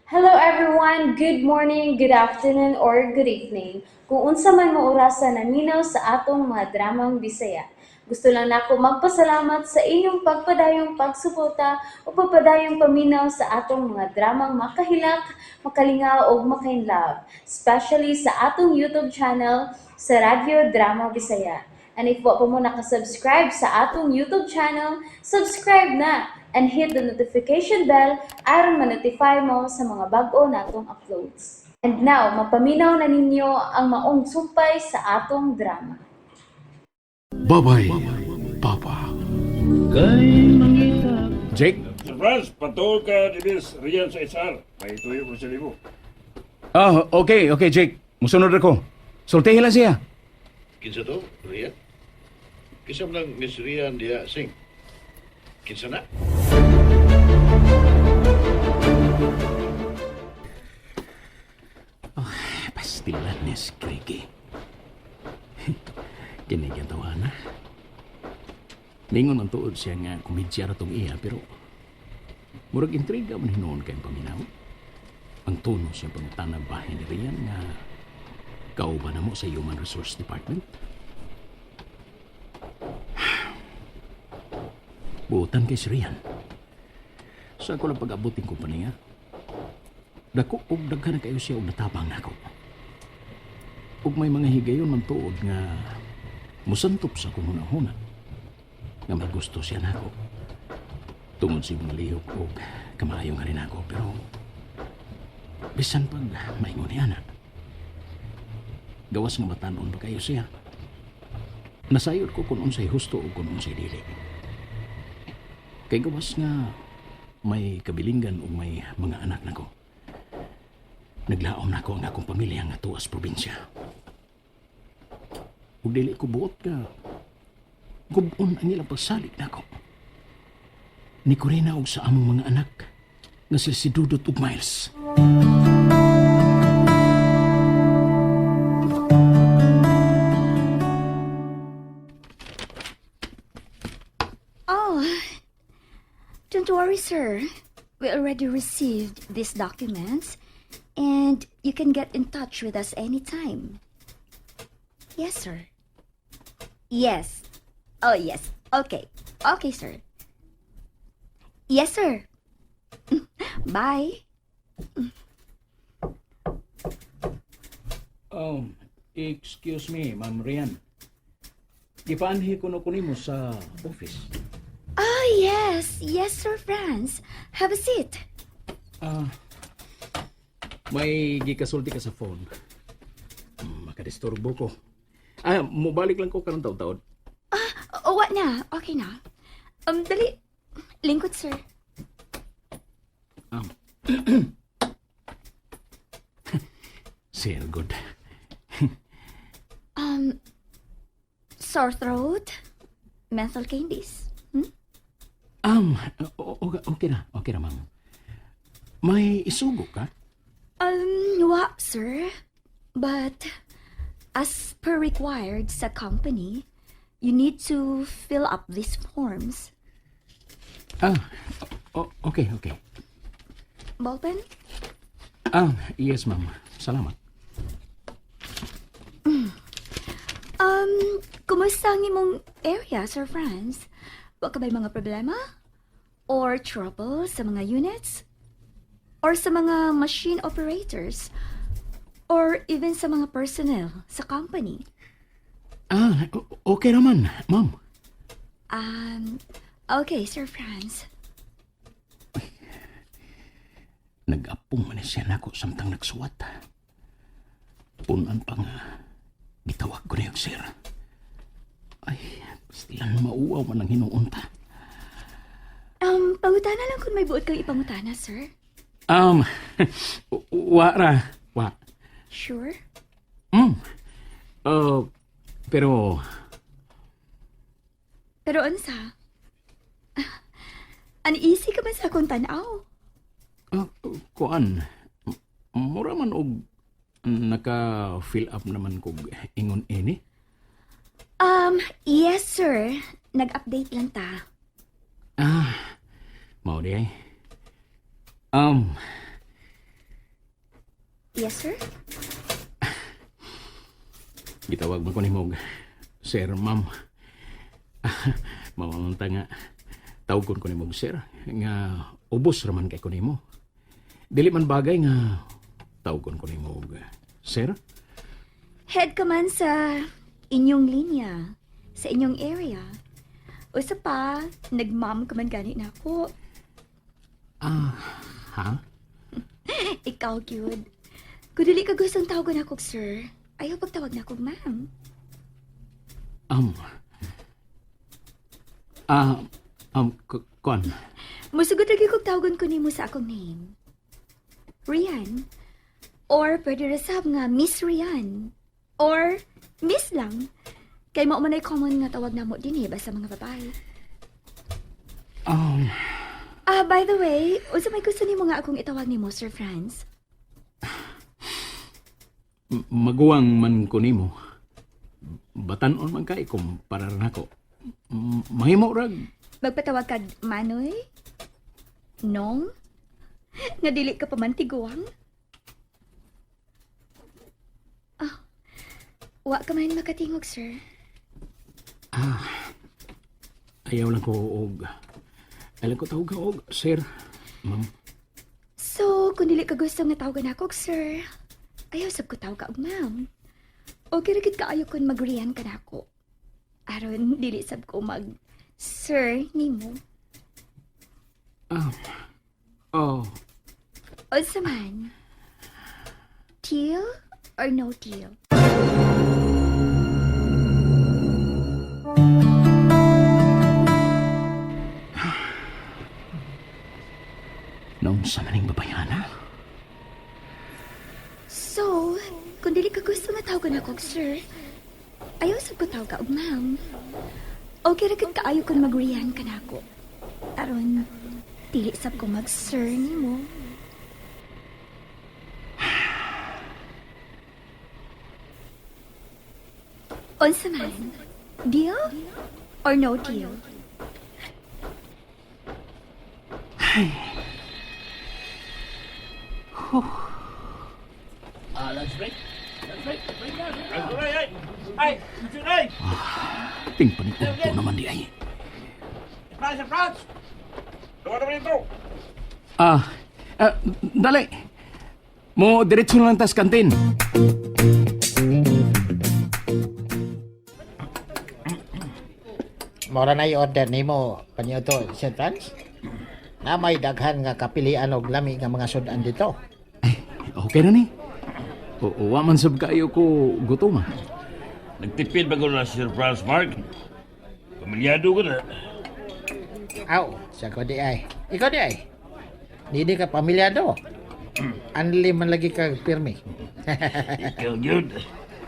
Hello everyone! Good morning, good afternoon, or good evening. Kung unsa man mo orasa naminaw sa atong mga dramang Bisaya. Gusto lang nako magpasalamat sa inyong pagpadayong pagsuporta o pagpadayong paminaw sa atong mga dramang makahilak, makalingaw ug makainlove, especially sa atong YouTube channel sa Radyo Drama Bisaya. And if wa pa mo nakasubscribe sa atong YouTube channel, subscribe na and hit the notification bell aron ma-notify mo sa mga bag-o natong uploads. And now, mapaminaw na ninyo ang maong sumpay sa atong drama. Babay, Papa. Jake? Sir Franz, patuol ka ni Miss Rian sa HR. May tuyo ko sa libo. Ah, okay, Jake. Musunod ako. Sultihin lang siya. Kinsa to, Rian? Kinsa man lang Miss Rian diya sing? Kinsa na? Pastilan ni si Craigie. Kinigyan tawa na. Ningon ang tuod siya nga komedya ra tong iya, pero murag intriga man hinuon kayong paminaw. Ang tono siya pangutana bahin ni Rian nga kauban na mo sa Human Resource Department. Buutan kay si Rian. Sa ako lang pag-abot ng kumpanya, dako og daghan na kayo siya og natabang nako. Ug may mga higayon man tuod nga musantop sa akong hunahuna nga may gusto siya nako. Tungod sa imong lihok og kamaayo nga rin ako, pero bisan pag maingon niya na. Gawas nga batanon pa kayo siya. Nasayod ko kung unsay husto o kung unsay dili. Kay gawas nga may kabilinggan o may mga anak nako. Naglaom nako ang akong pamilya nga tuas probinsya. Ug dili ko buot ka gubon ang ilang pagsalig nako. Ni Corina og sa among mga anak nga sila si Dudut ug Miles. Oh, don't worry, sir. We already received these documents, and you can get in touch with us anytime. Yes, sir. Yes. Oh, yes. Okay. Okay, sir. Yes, sir. Bye. Oh, excuse me, Ma'am Rian. Gipaanhi ko no kunimo sa office. Oh, yes. Yes, Sir Franz. Have a seat. Ah, may gikasulti ka sa phone. Makadisturbo ko. Ah, mobalik lang ko karon taud-taud. Oh, what na? Okay na. Dali. Lingkod, sir. Sir, good. Sore throat? Menthol candies? Hmm? Okay na, ma'am. May isugo ka? Wa, sir. But as per required sa company, you need to fill up these forms. Ah, okay. Ballpen? Ah, yes, ma'am. Salamat. Kumusta ang imong area, Sir Franz? Wa ka ba'y mga problema? Or trouble sa mga units? Or sa mga machine operators? Or even sa mga personnel sa company? Ah, okay naman, ma'am. Okay, Sir Franz. Nag-apong man siya nako samtang nagsuwat. Punan pa nga, gitawag ko na yung sir. Ay, pastilan mauaw man ang hinuunta. Pangutana lang kung may buot kang ipangutana, sir. Wa ra, wa. Sure? Pero, Pero unsa? Uneasy ka man sa akong tanaw. Kuan, mura man og naka-fill up naman kog ingon ini. Yes, sir. Nag-update lang ta. Ah, mao di ay. Yes, sir? Gitawag man ko nimo og sir, ma'am. Mamamunta nga tawgon ko nimo og sir nga ubos ra man kay ko nimo. Dili man bagay nga tawgon ko nimo og sir. Head ka man sa inyong linya, sa inyong area. Usa pa, nag-mom ka man gani na ako. Ah, ha? Ikaw, cute. Kung dili ka gustong tawagan ako, sir, ayaw pagtawag na ako, ma'am. Um. Ah, kuan. Musugot lagi kog tawagan ko nimo sa akong name. Rian. Or pwede ra sab nga Miss Rian. Or Miss lang. Kay mao man ay common nga tawag namo dinhi basta mga babae. Ah, by the way, unsa may gusto nimo nga akong itawag nimo, Sir Franz? Maguwang man ko nimo. Batan-on man kay kumpara nako. Mahimo rag Magpatawag kag Manoy? Nong? Nga dili ka pa man tiguang? Ah, wa ka man makatingog, sir. Ayaw lang ko og ayaw lang ko tawag og sir, ma'am. So, kung dili ka gusto nga tawagan ako, og sir, ayaw sab ko tawag ka og ma'am. Okay ra gid kaayo kun magriyan ka nako. Aron dili sab ko mag sir nimo. Ah. Oh, Unsa man? Deal or no deal? Naunsa man ning babayana? So, kung dili ka gusto nga tawagan ako, og sir, ayaw sab ko tawag ka og ma'am. Okay ra gid kaayo kun magriyan ka nako. Aron dili sab ko mag sir nimo. Unsa man? Deal or no deal? Ting paniudto naman di ay. Franz! Luwa naman ito! Ah, ah, dali. Mo diretso na lang tas kantin. Mora na i-order nimo kaniadto, Sir Franz. Na may daghan nga kapilian og lami nga mga sudan dito. Ay, okay na ni. O, wa man sab kayo ko gutom ah. Nagtipid ba ko na si Sir Franz, Mark? Pamilyado ko na. Aw, sa ko di ay. Ikaw di ay. Dili ka pamilyado. Anli man lagi ka pirmi. Ikaw yun.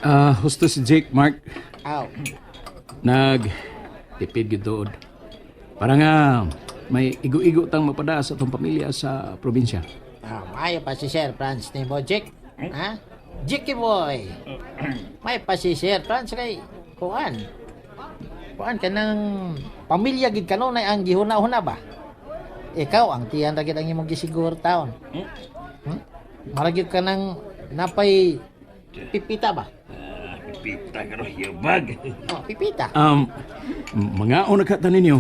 Ah, husto si Jake, Mark. Aw, Nag tipid gyud dood. Para nga may igo-igo tang mapada sa atong pamilya sa probinsya. ah, maayo pa si Sir Franz nimo, Jake. Ha? Jake boy. May pa si Sir Franz kay kuan. Kuan kanang pamilya gid kanunay ang gihuna-huna ba? Ikaw ang tiyan ra gid ang imong gisiguro taon. Hmm? Marag gyud ka ng napay pipita ba? Ah, pipita ka no, yabag. Oh, pipita. Mga una ka ninyo.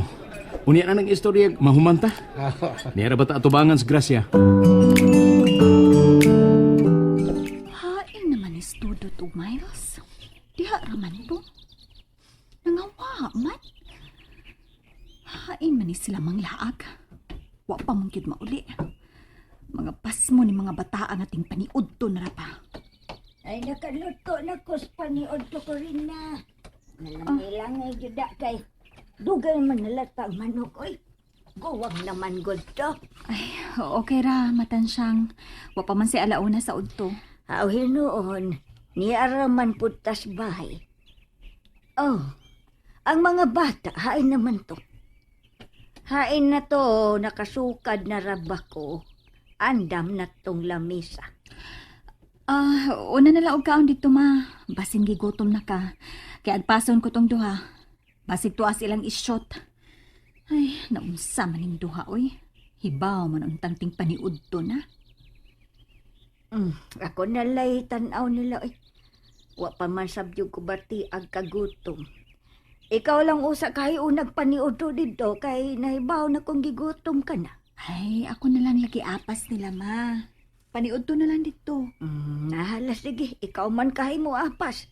Unya na ng istorya mahumanta. Niya ra ba ta atubangan sa grasya? Hain naman is Dudut ug Miles. Diha raman to. Nangawa man. Hain man ni sila manglaag. Wa pa mong gyud mauli. Mga pasmo ni mga bataan ating paniudto na ra pa. Ay, nakaluto na ko sa paniod ko rin na. Nalangay-langay juda kay dugay man nalata ang manok, oy. Guwang naman gud to. Ay, okay ra, matansyang. Wa pa man si alauna sa udto. Aw hinuon, niaraman pud tas bahay. Oh, ang mga bata, hain naman to. Hain na to, nakasukad na raba ko. Andam na tong lamisa. Ah, una na lang og kaon dito ma. Basin gigutom na ka. Kay agpason ko tong duha. Basig tuas ilang isyot. Ay, naunsa man ning duha oy. Hibaw man untang ting paniudto na. Ako nalay tan-aw nila ay. Wa pa man sabyog ko bati ag kagutom. Ikaw lang usa kay unag paniudto didto kay nahibaw na kung gigutom ka na. Ay, ako na lang lagi apas nila, ma. Paniudto na lang dito. Nahala sige, ikaw man kahay mo apas.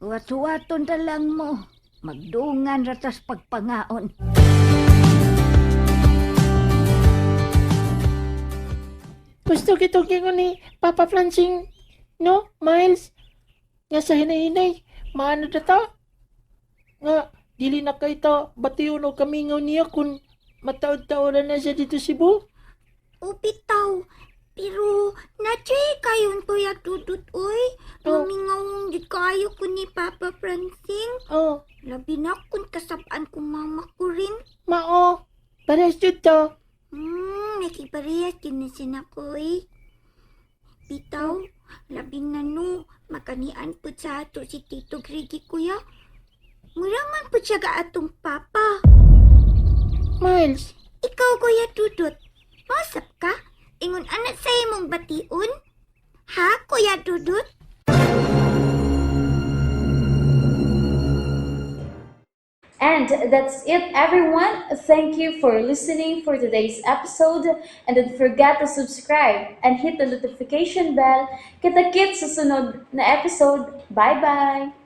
Huwat-huwaton ta lang mo. Magdungan ratas pagpangaon. Gusto kitong ingon ni Papa Francing, no, Miles? Nga sa hinay-hinay, maano na ta? Nga, dili na kay ta bation o kamingaw niya kung mataod-taoran na siya dito Cebu. Upitaw. Pero natsoy kayon Kuya Dudut oy. Oh. Lumingaw gid kayo ko ni Papa Francing. Oh, Labi na kung kasabaan ko mama ko rin. mao, parehas jud ta. Nakiparehas din na siya ko eh. Bitaw, labi na no, makanian po sa ato si Tito Grigi kuya. Mura man po siya ga atong papa. Miles, Ikaw, Kuya Dudut, mausap ka? Ingon anak sa imong bation? Ha, Kuya Dudut? And that's it, everyone. Thank you for listening for today's episode. And don't forget to subscribe and hit the notification bell. Kita-kits sa sunod na episode. Bye-bye!